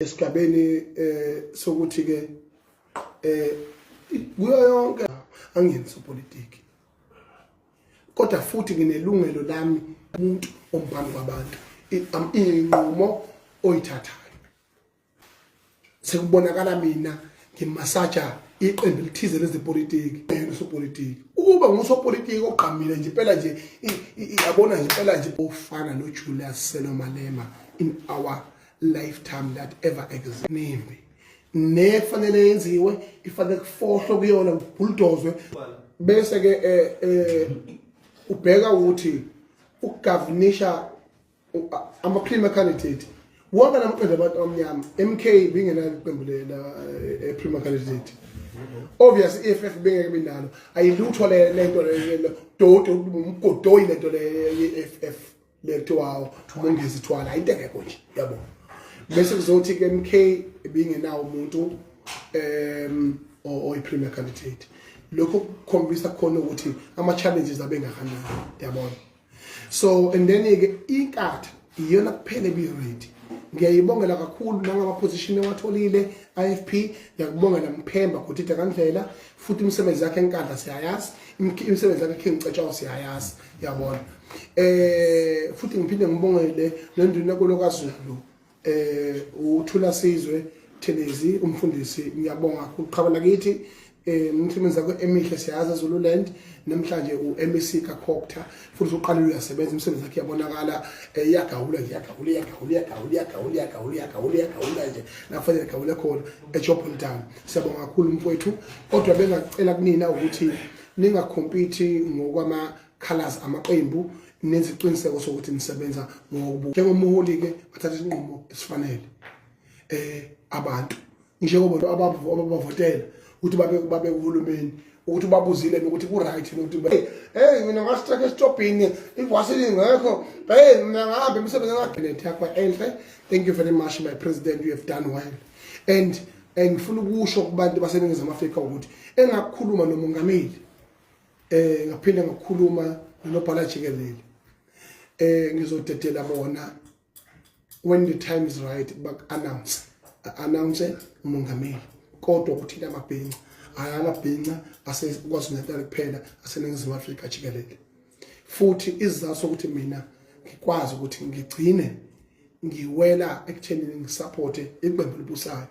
Esigabeni sokuthi ke kuyo yonke angiyeni sopolitiki, kodwa futhi nginelungelo lami umuntu omphambi kwabantu, inqumo oyithathayo. Sekubonakala mina ngimasaja iqembu elithize lezepolitiki, yena usopolitiki, ukuba ngusopolitiki ogqamile nje impela nje, yabona nje impela nje, ofana noJulius Sello Malema in our lifetime that ever exist. Nimbi nekufanele yenziwe, ifanele kufohlwe kuyona, kubhuldozwe, bese ke ubheka ukuthi ukugovernisha ama-premier candidate wonke lamaqembu abantu abamnyama. MK bingenalo iqembu la premier candidate, obvious. EFF bengeke binalo, ayilutho le lento le, doti, umgodoyi lento le ye-EFF le kuthiwa uMongezi Thwala, into engekho nje, yabo. Bese kuzothi ke MK ibingenawo umuntu oyi premier candidate. Lokho kukhombisa khona ukuthi ama challenges abengakanani, yabona. So and then ke iNkatha iyona kuphela ebi-ready. Ngiyayibongela kakhulu nangama position ewatholile IFP. Ngiyakubongela Mphemba Godide kaNdlela, futhi imisebenzi yakhe eNkandla siyayazi, imisebenzi yakhe King Cetshwayo siyayazi, yabona. Futhi ngiphinde ngibongele nenduna kaZulu, uThula Sizwe Thelezi, umfundisi. Ngiyabonga ukuqhabela kithi, imisebenzi yakho emihle siyazi eZululand. Namhlanje u-MEC kaCogta, futhi uqalile uyasebenza, imisebenzi yakhe iyabonakala, iyagawula nje, iyagawula, iyagawula, iyagawula, iyagawula, iyagawula, iyagawula, iyagawula nje la kufanele igawule khona ejob done. Siyabonga kakhulu mfowethu, kodwa bengacela kunina ukuthi ningacompete ngokwama colors amaqembu, nenze isiqiniseko sokuthi nisebenza ngokubu njengomholi ke bathatha isinqumo esifanele abantu njengoba ababavotela ukuthi babe uhulumeni, ukuthi babuzile ukuthi ku right ukuthi, hey, mina ngastuck esitobhini, ivasi ingekho, hey, mina ngahamba emsebenzini ngagenet yakho enhle. Thank you very much, my president, you have done well. And ngifuna ukusho kubantu baseNingizimu Afrika ukuthi engakukhuluma nomongameli, ngaphinde ngakhuluma nonobhala jikelele, ngizodedela bona when the time is right bak announce umongameli. Kodwa ukuthi amabhinca, hayi amabhinca aseKwaZulu Natal kuphela, aseNingizimu Afrika jikelele. Futhi isizathu sokuthi mina ngikwazi ukuthi ngigcine ngiwela ekutheni ngisupporte iqembu elibusayo,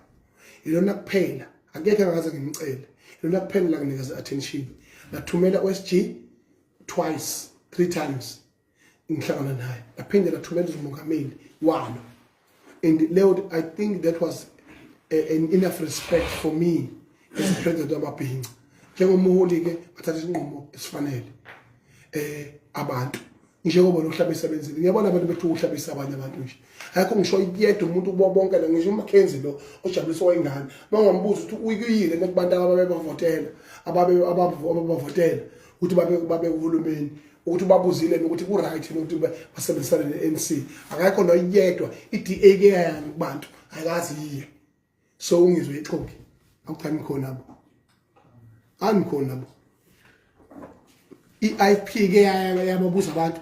ilona kuphela, akekho engaze ngimcele, ilona kuphela la nginikeza attention. Lathumela uSG twice, three times, ngihlangana naye, laphinde lathumela umongameli walo. And leo, I think that was an enough respect for me as a president wamabhinca. Njengomholi ke bathatha isinqumo esifanele abantu njengoba nohlaba esebenzile. Ngiyabona abantu bethu uhlabisa abanye abantu nje, ayikho ngisho yedwa umuntu kubo bonke la, ngisho uMackenzie lo ojabuliswa wengane, mangambuza ukuthi uyikuyile nekubantu ababebavotela, ababe ababavotela ukuthi babe uhulumeni, ukuthi babuzile ukuthi ku right ukuthi basebenzisane ne-ANC, akekho noyedwa. I-DA ke yayani kubantu, ayikazi yiye. So ungizwe ixoki akuthami khona bo, anikhona bo. I-IFP ke yababuza abantu,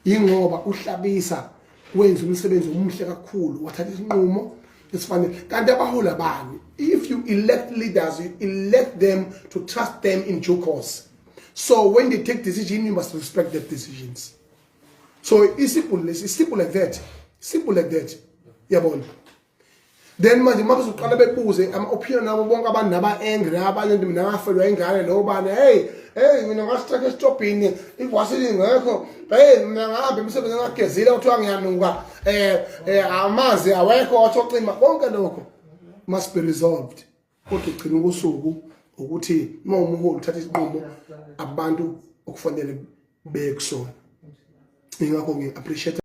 ingoba uHlabisa wenza umsebenzi omuhle kakhulu, wathatha isinqumo esifanele. Kanti abaholi abani? If you elect leaders, you elect them to trust them in due course. So when they take decision, you must respect their decisions. So it's simple, it's simple like that, simple like that, yabona. Then manje uma bezoqala bebuze ama-opinion abo bonke abantu naba-angry, abanye mina ngafelwa ingane lo bani, hey, hey, mina ngastuck esitobhini, ivasi lingekho, hey, mina ngahamba emsebenzini ngagezile, kuthiwa ngiyanuka, amanzi awekho, wathocima. Konke lokho must be resolved, kodwa ugcina usuku ukuthi uma umuholi uthatha isinqumo abantu okufanele beye kusona. Ingakho ngi-appreciate.